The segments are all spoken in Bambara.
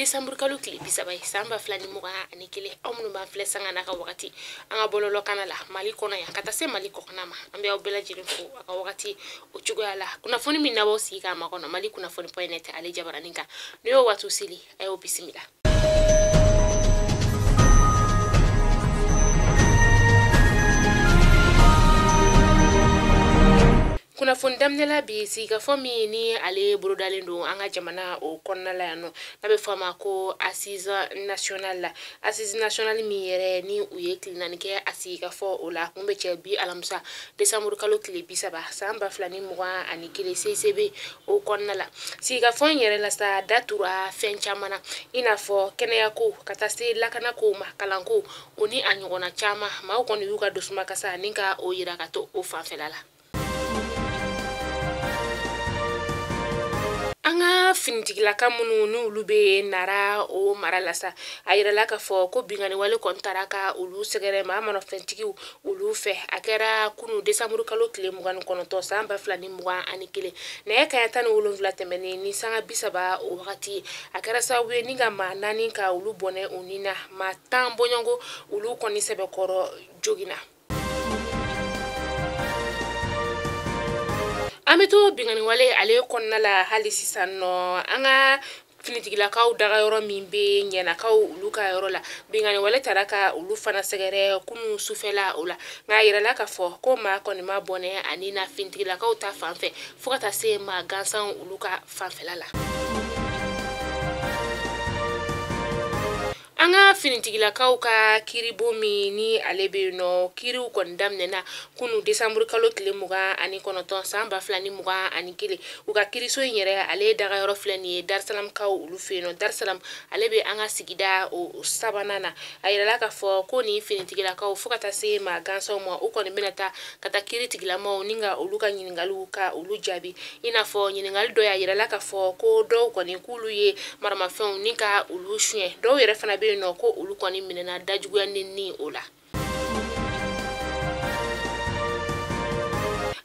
décembre kalo tile 30 ye san 2021. Aw minnu b'an filɛ sanga n'a ka wagati an ka bɔlɔlɔ kana la Mali kɔnɔ yan ka taa se Mali kɔkana ma, an bɛ aw bɛɛ lajɛlen fo a ka wagati o cogoya la. Kunnafoni min n'aw sigi k'a makɔnɔ Mali kunnafoni point net ale jabaranin kan, n'o y'o waatiw seli, a y'o bisimila. Kunnafoni daminɛla bi sigikafɔ min ni ale bolodalen don an ka jamana o kɔnɔna la yan nɔ, n'a bɛ fɔ a ma ko assise nationale la. Assise nationale min yɛrɛ ni u ye tile 4 kɛ a sigikafɔ o la, kun bɛ cɛ bi alamisa décembre kalo tile 30 san 2021 CICB o kɔnɔna la. Sigikafɔ in yɛrɛ la sa, da tura fɛn caman na, i n'a fɔ kɛnɛyako ka taa se lakanako ma, kalanko o ni a ɲɔgɔnna caman. Maaw kɔni y'u ka dusumakasa ni ka o yira ka to o fanfɛla la. An ka finitigilaka minnu n'olu bɛ Nara o mara la sa, a yirala k'a fɔ ko binkanni wale kɔni taara ka olu sɛgɛrɛ maa manafɛntigiw olu fɛ. A kɛra kunu décembre kalo tile 29 san 2021 nɛgɛ kanɲɛ 17 tɛmɛnen ni sanga 30 o wagati. A kɛra sababu ye ni ka maa 4 ka olu bɔnɛ u ni na, maa 10 bɔɲɔgɔnko olu kɔni sɛbɛkɔrɔ joginna. An bɛ to binkanni wale ale kɔnɔna la hali sisan nɔ, an ka finitigilakaw dagayɔrɔ min bɛ Ɲɛnakaw olu ka yɔrɔ la, binkanni wale taara ka olu fana sɛgɛrɛ kunu sufɛla o la. Nka a yirala k'a fɔ ko maa kɔni ma bɔnɛ ani na finitigilakaw ta fan fɛ fo ka taa se maa gansan olu ka fanfɛla la. An ka finitigilakaw ka kiiribo min ni ale bɛ yen nɔ, kiiriw kɔni daminɛna kunu décembre kalo tile 29 san 2021. U ka kiiriso in yɛrɛ ale dagayɔrɔ filɛ nin ye Dar-Salam-kaw olu fɛ yen nɔ. Dar-Salam ale bɛ an ka sigida o sabanan na. A yirala k'a fɔ ko nin finitigilakaw fo ka taa se maa gansanw ma, u kɔni bɛna taa ka taa kiiri tigilamaw ni ka olu ka ɲininkaliw ka olu jaabi. I n'a fɔ ɲininkali dɔ y'a yirala k'a fɔ ko dɔw kɔni k'olu ye maramafɛnw ni ka olu suɲɛ, dɔw yɛrɛ fana bɛ yen nɔ ko olu kɔni minɛna dajuguya ni o la.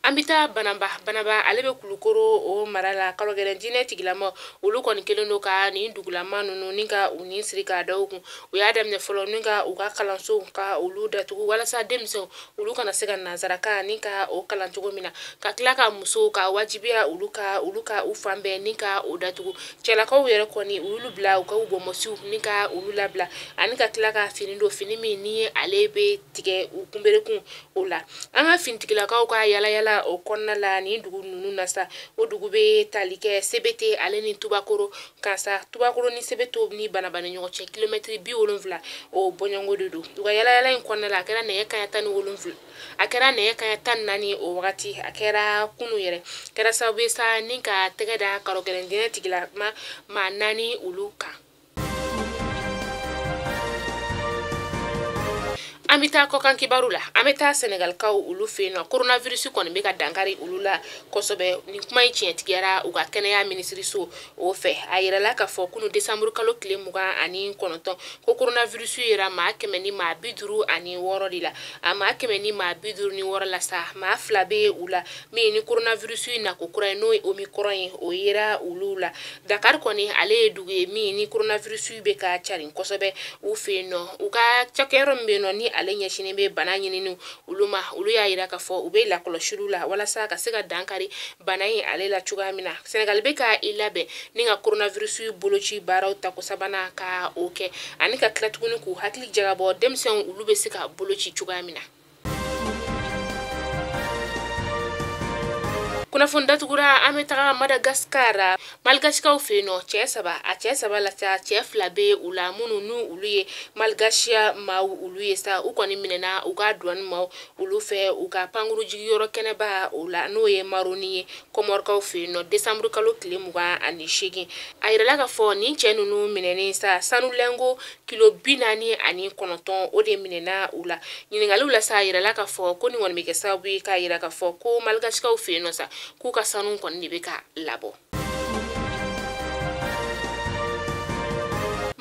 An bɛ taa Banaba. Banaba ale bɛ Kulukoro o mara la. Kalogɛlɛn diinɛ tigilama olu kɔni kɛlen don ka nin dugulama ninnu ni ka u ni siri k'a da u kun. U y'a daminɛ fɔlɔ ni ka u ka kalansow ka olu datugu walasa denmisɛnw olu kana se ka nansarakan ni ka o kalan cogo min na, ka tila ka musow ka wajibiya olu ka u fan bɛɛ ni ka o datugu. Cɛlakaw yɛrɛ kɔni u y'olu bila u ka u bɔnmɔsiw ni ka olu labila, ani ka tila ka fini don, fini min ni ale bɛ tigɛ u kunberekun o la. An ka finitigilakaw ka yala yala o kɔnɔna la nin dugu ninnu na sa, o dugu bɛ tali kɛ Sebete ale ni Tubakoro kan sa. Tubakoro ni Sebete ni Banaba ni ɲɔgɔn cɛ kilomɛtiri 70 o bɔɲɔgɔnko de don. U ka yala yala in kɔnɔna la, a kɛra nɛgɛ kanɲɛ 17, a kɛra nɛgɛ kanɲɛ 14 o wagati, a kɛra kunu yɛrɛ, kɛra sababu ye sa ni ka tɛgɛ da karɔgɛlɛn diinɛ tigilama maa 4 olu kan. An bɛ taa kɔkan kibaru la. An bɛ taa Senegalikaw olu fɛ yen nɔ. Coronavirus kɔni bɛ ka dankari olu la kosɛbɛ. Nin kuma in tiɲɛtigiyara u ka kɛnɛya minisiriso o fɛ. A yirala k'a fɔ kunu décembre kalo tile 29 ko coronavirus yera maa 156 de la. A maa 156 la sa, maa 2 bɛ u la min ni coronavirus in nako kura ye, n'o ye Omicron ye, o yera olu la. Dakar kɔni ale ye dugu ye min ni coronavirus bɛ ka carin kosɛbɛ u fɛ yen nɔ. U ka cakɛyɔrɔ min bɛ yen nɔ ni ale ɲɛsinnen bɛ bana ɲinini olu ma, olu y'a yira k'a fɔ u bɛ lakɔlɔsiliw la walasa ka se ka dankari bana in ale la cogoya min na. Senegal bɛ ka i labɛn ni ka coronavirus boloci baaraw tako sabanan ka o kɛ, ani ka tila tuguni k'u hakili jagabɔ denmisɛnw olu bɛ se ka boloci cogoya min na. Kunnafoni datugura, an bɛ taga Madagascar. Malgasikaw fɛ yen nɔ, cɛ 3, a cɛ 3 la sa, cɛ 2 bɛ u la minnu n'u olu ye Malgasiya maaw olu ye sa, u kɔni minɛna u ka douane maaw olu fɛ u ka pankuru jigiyɔrɔ kɛnɛba o la, n'o ye Maroni ye Kɔmɔrikaw fɛ yen nɔ décembre kalo tile 28. A yirala k'a fɔ nin cɛ ninnu minɛnen sa, sanulɛngo kilo 49 o de minɛna u la. Ɲininkaliw la sa, a yirala k'a fɔ ko nin kɔni bɛ kɛ sababu ye k'a yira k'a fɔ ko Malgasikaw fɛ yen nɔ sa, k'u ka sanu kɔni de bɛ ka labɔ.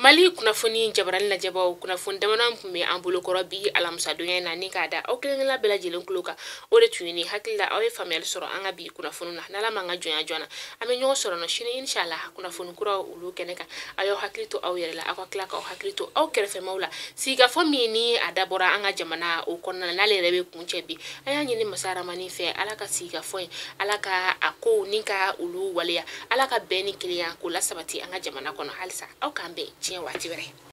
Mali kunnafoni jabarani lajɛbaw, kunnafoni damadɔ tun bɛ an bolokɔrɔ bi alamisadonya in na, ni k'a da aw kelen-kelenna bɛɛ lajɛlen tulo kan. O de tun ye ni hakili la aw ye faamuyali sɔrɔ an ka bi kunnafoni na. N'Ala m'an ka jɔnya joona, an bɛ ɲɔgɔn sɔrɔ nɔ sini inshallah kunnafoni kuraw olu kɛnɛ kan. Aw y'aw hakili to aw yɛrɛ la, aw ka tila k'aw hakili to aw kɛrɛfɛmaw la. Sigikafɔ min ni a dabɔra an ka jamana o kɔnɔna na, n'ale yɛrɛ bɛ kuncɛ bi, an y'a ɲini masa Ramani fɛ, Ala ka sigikafɔ in, Ala ka a kow ni ka olu waleya, Ala ka bɛn ni kelenya k'o lasabati an ka jamana kɔnɔ. Halisa aw k'an bɛn diɲɛ waati wɛrɛ.